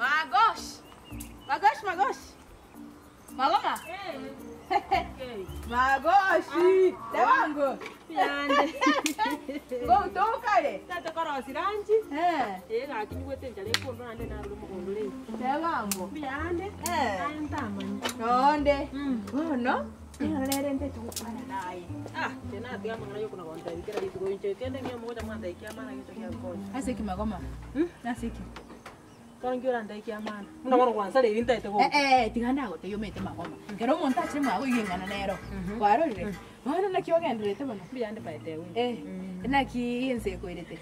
Magosh! Magosh, magosh! Magoma! Magoshi! Tebango! Ngoutoka-re? Tata korosi ranchi. Eh, Ee gaki nyigwete enchara ekondo naende narure mogondo rende. tebango. Mbuya ande. Eh. Naye ntamanya. Nonde. Bono, nigo rere ntete gokwana naye. Ah, inche natiga amang'ana yokona gontebia kera rituko inche kende ng'iyo mogocha mwantebia kiamana gento kiankonya. Ase ki magoma? Ase ki? Bono nki orantebie kiamana? Buna bono gwansareire ntaete gocha. Eh, eh, tiga ndagotebia omanyete magoma. Ekero omonto achire mwago iga eng'ana nero. Kwarorire? Bono naki ogendererete bono? Mbuya ande by the way. Eh, naki ense ekoirete?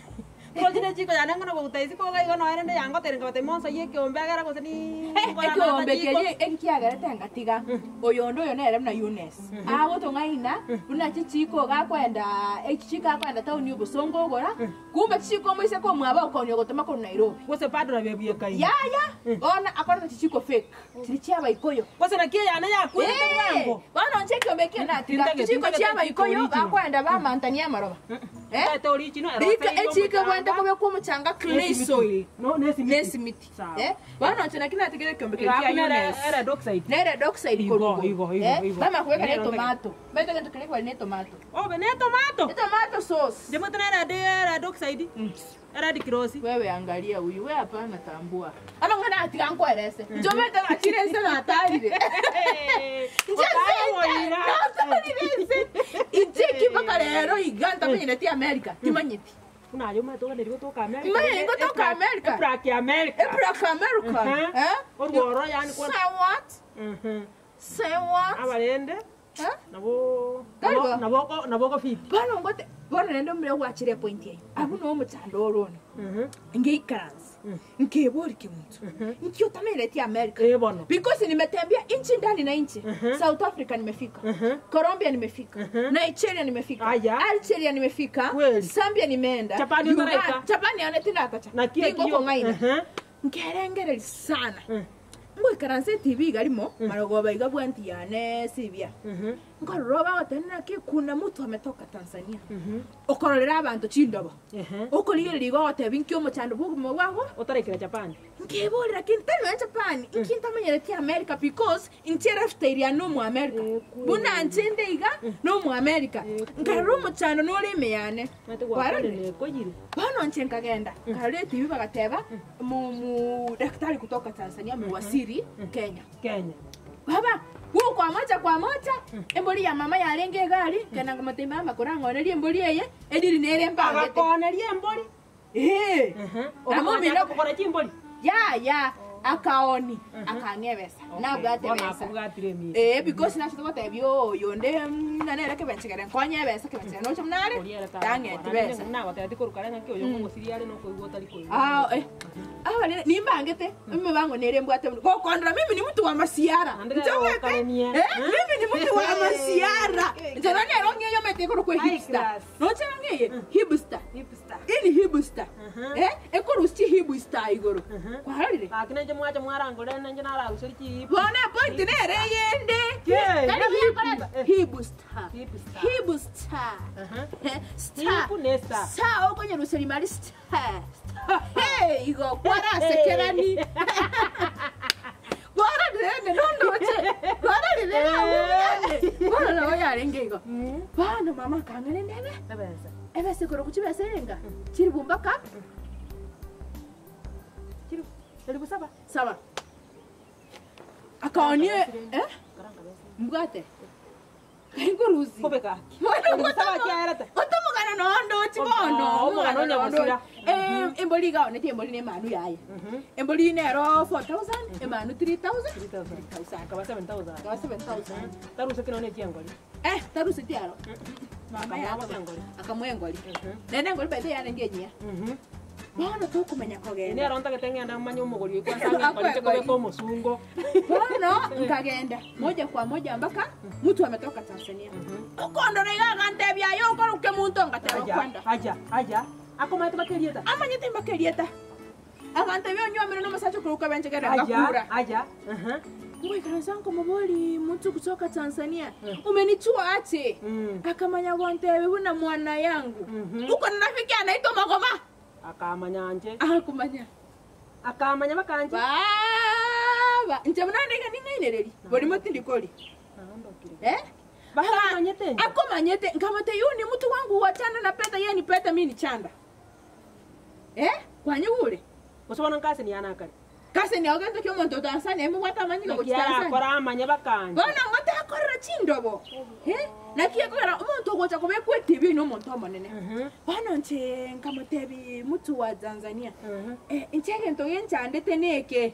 Torochi ne chiko yane ngono goguta isiko iga igo noere nde yangoteire nkabatebia monsoyie ekeombe egere gose niiii Ekeombe keria ekiagerete ngatiga, oyonde oyo nere buna Eunice, agotong'aina buna chichiko iga akoenda echichiko akoenda town obosongo ogora, kumbe chichiko omoiseke omwabo okonia ogotoma korwa Nairobi. Gose bado nabo ebuekaine. Yaya, bono akoreta chichiko fake, chiria chia abaikoyo. Gose naki eyane yakwerete Eh, bwango. bono inche ekeombe ekio natiga, Tintageti- chichiko chia ntagete abaikoyo original. bakoenda bamantania amaroba. Eh? Tintagete original, Rika eroseire echiike omochanga. ebwenerete kobekwa omochanga clay soil No, nesimiti. nesimiti. Sawa. Eh? Bono inche naki natigire ekeombe keria Iga kia buna ere- Eunice. ere oxide. Nere oxide Igo, korwa igoro. igo, igo, Eh? igo. Bamanya kobeka ne Nero etomato. Omanyete egento keria kwari ne etomato. Obe ne etomato. Etomato sauce. Inche omanyete nere red red oxide. Red cross. Wewe angalia huyu, we hapana tambua. Amang'ana aya tiga nkoerese. Inche omanyete nachire ense natarire. Inche ense natarire ense. Inche eki mpaka rero iga ntamenyereti America, timanyeti. Buna aye omanyete oganeiri gotoka America. Manyete gotoka America. Epuraki ya America. Epuraki America. Mhm. Eh? Orworo yaani kwa- Say what? Mhm. Say what? Abarende Eh? nabo Tari bo? nabo nabo nabo ogofiti. Bono ngote bono naende omobere gwachire epoint eye. Abwo noo omochando ore one. Mhm. Ngeikaranse. Nkebori kemunto. Nki otamenyereti America? Eh, bono. Because nimetembea nchi ndani na nchi. South Africa nimefika. Colombia nimefika. Nigeria nimefika. Aya. Algeria nimefika. Kweli. Zambia nimeenda. Japan Uganda- otaraika? Japan yane tindatacha. Naki ekio- Tingokong'aina. Mhm. Nkerengereria sana. Ngoikaransa etibi iga rimo, marogoba iga bwanti yane sibia. Nkorora obagotebi naki kuna mtu ametoka Tanzania. Okororera abanto chindobo. Okorigereria iga ogotebi nki omochando bwa obogima bwago. Otaraikera Japan. Nkeborera lakini tari nonya Japan, nki ntamenyereti America because inche lifestyle yane nomo America. Buna nche inde iga nomo America. Nkarora omochando nore ime yane. Omanyete Kwarorire? gwakwanire ekoyire. Bono inche nkagenda, nkarora etibi bagateba mu mu daktari kutoka Tanzania amewasili Kenya. Kenya. Baba, gokwamocha kwamocha, embori ya mama yarenge egari, nkagenda nkamotebia mama korang'onerie embori eye, ediri nere mbangete. Agakooneria embori. Ee. Okamanya kogora chimbori. Yaya, akaoni, akang'ea ebesa, nabwate Bono ebesa. akobwatire emisa. Ee, because nachete gotebia oyo onde ng'a nere kebenchegere nkonye ebesa, kebenchegere noche buna are, Oria ere tang'eti besa. Nagotebia korwa kare ng'aki oyo okogosiria are nokoigwa otari koigwa. Ah, eh. Abarere nimbangete emibango nere mbwate buna gokondora mimi ni mtu wa masiara. Naende rero Nchomete, okaremia. eh, mimi ni mtu wa masiara. Nchero nero ng'eyo omanyete ekorokwa High hipster. class. Noche ng'eye hipster. Hipster. Ini hipster. Mhm. Eh, ekorusia chihipster igoro. Kwarorire? Gaki nainche mwacha mwarangorera nainche naraguseri chi Bono epoint nere eyende. Ye, Tari ye, hip, eh. hipster. Hipster. Hipster. Aha. Eh, star. Hip ne star. Star okonyeruseria mari star. Hey, igo kwarasekerani. Kwarorire nondoche. Kwarorire abwo. Bono nabo yarenge igo. Bono mama akang'ana nebe. Ebesa. Ebesa ekero chibesa erenga chiribu mpaka Chiribu elifu saba. saba. Akaonia eh? Mbwate. Kaingorusi. Kobe gaki. Bono Elifu saba kiaerete. Otomogano nondochi bono. Ah, omogano onye gosira. Eh, embori iga onete embori ne emanu yaye. Embori nero 4000, emanu 3000. 3000. Akaba 7000. Akaba 7000. Taruseti nonye chiengori. Eh, taruseti aro. Mama Akamoa yake. bosa engori. Akamoa engori. Naende engori by the way yarenge enyia. Bono tokomanya kogenda. Nero ntagete ng'ende manye omogori oyo kwanza ang'e engori inche kobeka omosungo. Bono nkagenda moja kwa moja mpaka mtu ametoka Tanzania. Okondora iga agantebia aye okorokia monto ngateba Aja, kwenda. aja, aja. Akomanyete mpaka erieta. Amanyete mpaka erieta. Agantebia onyuomire na omosacha okoruka benchegere Aja, ngakura. aja. Aha. Ngoikaransa nkomobori mtu kutoka Tanzania umenichua ache. Akamanya gontebia buna mwana yangu. Uko na rafiki anaitwa Magoma. Akamanya nche. Akumanya. Akamanya bakancha. Baba, inche buna nde iga ning'ainereria, borimo tindi koria. Eh? Bakamanyete inche. Akomanyete, nkamotebia huyu ni mtu wangu wa chanda na pete, yeye ni pete, mi ni chanda. Eh? Kwanyigure? Gose bono nkaseni yane akare. Kaseni ao gento kia omonto o Tanzania emobwate amanyinga Naki gochia Tanzania. arakore amanye bakancha. Bono ng'o takorera chindobo? Eh? Naki ekogera omonto ogocha kobekwa etibi oyo nomonto omonene. Bono inche nkamotebi mtu wa Tanzania, eh, inche egento genchandete neke,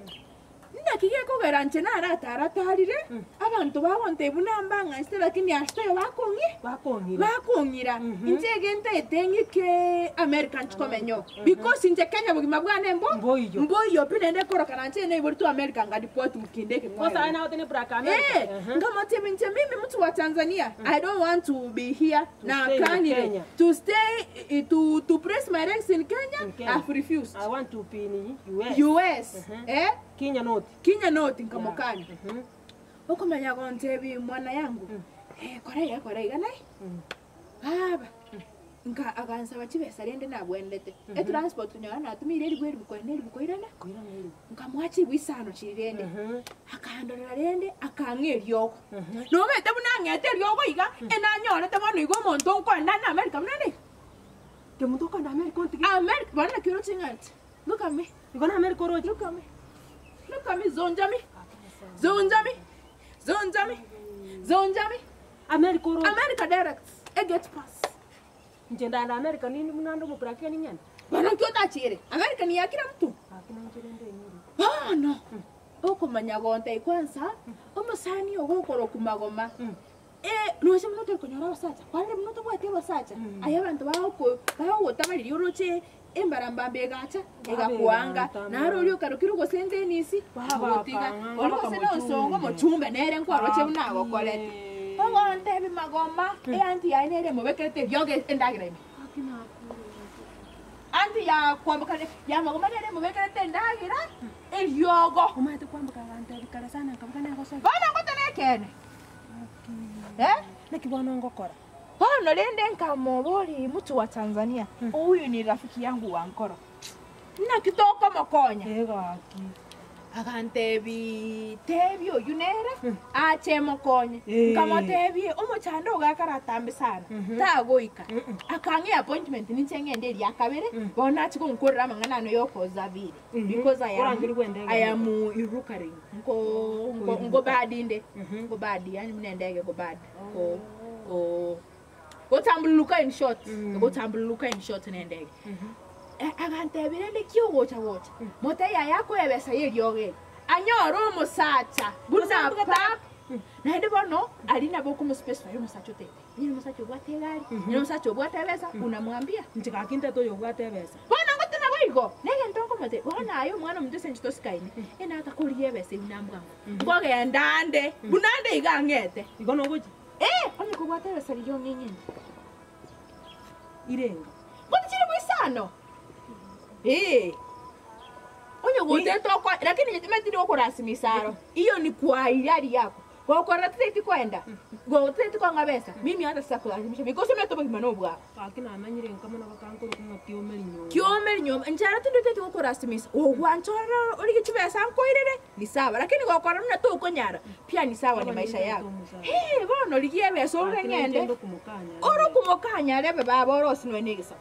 Naki gekogera inche narataratarire, abanto bagontebia buna mbang'anchete, lakini ase oyo bakong'i Bakong'ira. bakong'ira. Inche egento ng'ike America nchi komenya oo. Because inche Kenya bogima bwane mbo Mboiyo. mboiyo pi naende korokana nche naiboretwe America ngadipoti mokinde ekeng'wayo. Bosa aye nagote ne Black America. Eh, nkamotebia inche mimi mtu wa Tanzania, I don't want to be here To na stay in kanire Kenya. to stay eh, to press my legs in Kenya, In Kenya. I've refused. I want to be in US. US, eh? Kenya not. Kenya not nkamokani. Mhm. Okomanya gontebi mwana yangu. Eh, kora iga kora iga naye. Baba. Nka agansaba chibesa rende nabwendete. E transport nyora natumire eribu eribu koina eribu koirana. Koirana eribu. Nkamoa chibu isano chiri rende. Mhm. Akandorera rende akang'a eriogo. Nomanyete buna ang'ete eriogo iga, enanyorete bono iga omonto nkoenda na America buna nde. Kemunto okoenda America ontige. America, bono naki oroche ng'anche. Look at me. Igo na America oroche. Look at me. Look at me, zonja me. Zonja me. Zonja me. Zonja me. America oroche. America direct. E get pass. Inche ndaenda America nini buna ande omoprakia ning'ende. Bono nki otachere? America ni ya kila mtu. Gaki nainche rende enyure. Bono. Okomanya gontai kwanza, omosani ogokoroku magoma. Eh, noche buna otori konyora abasacha, kwarire buna otabwati abasacha. Aye abanto bagoko bagogotabariria oroche embarambamba egacha, egakwanga. Naro oria okarokire gose entenisi, ogotiga. Ori gose na onsongo omochumbe nere nkwaroche buna agokorete. Ogontebi magoma, eanti yaye nere emobekerete eriogo endagera ime. Anti ya kwamboka ya magoma nere emobekerete endagera, eriogo. Omanyete kwamboka agantebi kare sana nkabuga nagosoa. Bono ngotana ekene. Eh? Naki bono ngokora. Bono rende nkamobori mtu wa Tanzania, huyu ni rafiki yangu wa nkoro. Naki tokomokonya. Egaki. Agantebi tebi oyu nere ache mokonye. Eh. Nkamotebi omochando ogakaratambe sana. Tagoika. Akang'ea appointment ninche ng'ende eria kabere, bono achi konkorera amang'ana ano yokozabire. Because I am Orangeri bw'endege. I am irukaring. Nko nko nko bad inde. Nko bad yani muna ndege ko bad. Ko ko gotambuluka in short. Gotambuluka in short nendege. Agantebire ndi ogocha gocha. Mote yaya akoebesa yeriogo eri. Anyore omosacha buna pap. Naende bono ari nabo okomospecify omosacha otete. Onye omosacha obwate egari, onye omosacha obwate ebesa, unamwambia. Inche gaki ntete oyo obwate ebesa. Bono ngotena boigo, negento nkomote, bono aye omwana omonto ase inche tosikaine, enata koria ebesa eywo nambwango. Nkogenda ande, buna ande iga ang'ete. Igo nogochi? Eh, onye kobwate ebesa riria ong'eng'ene. Irenga. Ngote chiri boisano. Eh. Onye gotete oko, lakini nyete okorasimisa aro. Iyo ni kwa hiari yako. Gokora tete kwenda. Gotete kwa ngabesa. Mimi hata sasa kulazimisha because umeto bogima no bwa. Gaki namanyire nka mono bakankora ng'a kiomeri nyomba. Kiomeri nyomba. Nchara tinde tete okorasimisa. Ogwanchora ori chibesa nkoirere ni sawa lakini gokora mna to okonyara pia ni sawa ni maisha yako. Eh, bono rigie besa ore ng'ende. Oro kumokanya rebe baba oro sinwe nigisa.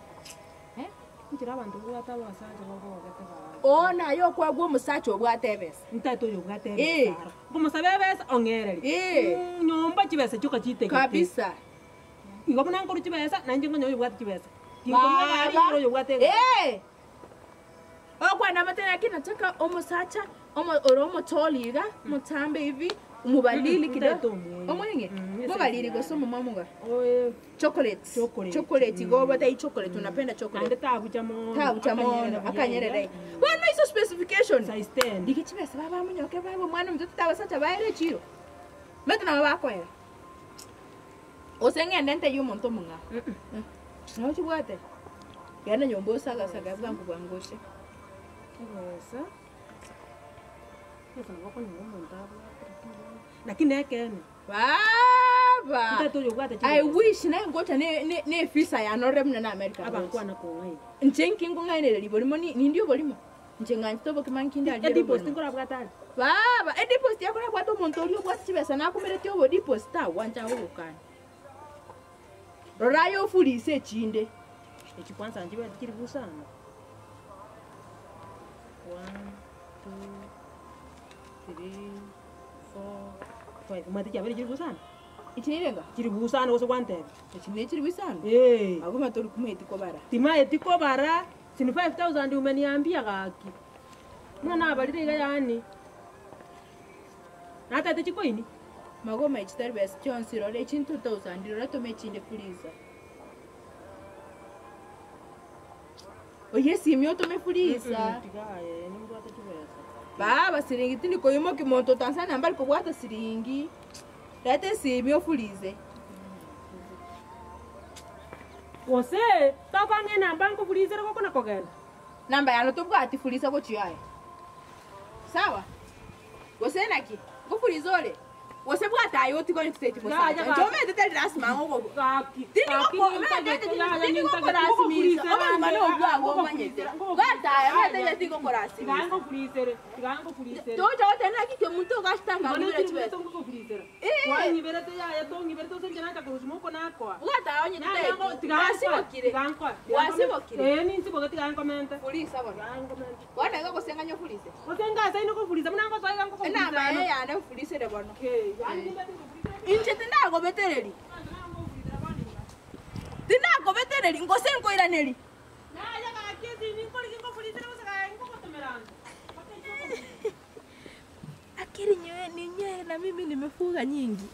Nchera abanto babwate abasacha bagogete baa. Ona yo kwagwa omosacha obwate ebesa. Ntaete oyo obwate Eh. ebesa aro. Nkomosaba ebesa ong'ereri. Eh. Nyomba chibesa chioka chitegete. Kabisa. Igo buna nkorwa chibesa nainche nkonye oyo obwate chibesa. Tinkomanya gari Baba. oyo obwate egari. Eh. Okwana amatena lakini nataka omosacha omo oro omotoli iga mutambe hivi mubalili Ntaete kidogo. omwenge. Omwenge. Ese Mubalili yare. gose omumamuga. Oe Chocolate. Chocolate. Chocolate go bata i chocolate unapenda naende chocolate. tabucha mono. Tabucha mono akanyerera. Bono iso specification. Size 10. Ndike chibesa baba munyoke baba omwana omonto tutabasacha baere chiro. Mete nabo bakoera. Ose ng'ende nteyie omonto omong'ao. Nabo chibwate. Genda nyomba osagasaga bwango bwango ose. Ebesa. Ebesa nabo okonyora omonto abwate. Lakini ekene. Baba. Ntaete oyo obwate I chibesa. wish naye ngocha ne ne ne visa yanorire buna na America. Abankwana kong'aina. Nche nki nkong'ainereria borimo ni nindi oborimo. Inche ng'anchete obokima nki ndariere Ediposit obonene. nkorabwate are. Baba, ediposit yakorabwate omonto oria obwate chibesa nakomeretie obodiposit tagwancha agogokania. Rora aye ofurise echinde. Echi kwanza nchibeti chiri busana. One, two, three, four, five. Omanyete chiabeire chiri busana? Echi nirenga? Chiri busana gose gwantebia. Echi nechiri busana? Ee. Abwo omanyete ori kumanyeti kobara. Timaeti kobara, sini 5000 umeniambia gaki. Buna nabarire iga yaani. Natete chikoini. Magoma echi tari besa chionsi rora echi 2000 rora toma echinde fuliza. Oye esimi otome fuliza. Tiga aye, nimbwate chibesa. Baba siringi tindi koimoki monto Tanzania mbari kobwata siringi. Reta esimi ofulize. Gose, tokong'a enamba nkofulisere gokona kogenda. Namba yane tobwati fuliza gochia aye. Sawa? Gose naki? Ngofuliza ore? Gose bwata aye otigore titeti mosacha. Inche omanyete tari lasima ng'a ogo Tindi goko omanyete tindi gokorasimisa. Obogima nobwo abwo omanyete. Bwata aye omanyete inche tingokorasimisa. Togocha goteba naki kemunto ogachitanga ang'ibere chibesa. Bwata aye onye titeti. Gwasibokire. Gwasibokire. Furisa bono. Bono iga gose ng'anye ofurise. Enamba eye yane mfurisere bono. Inche tindagobetereri. Tindakobetereri gose nkoiraneri. Akili nyewe ni nywele na mimi nimefuga nyingi.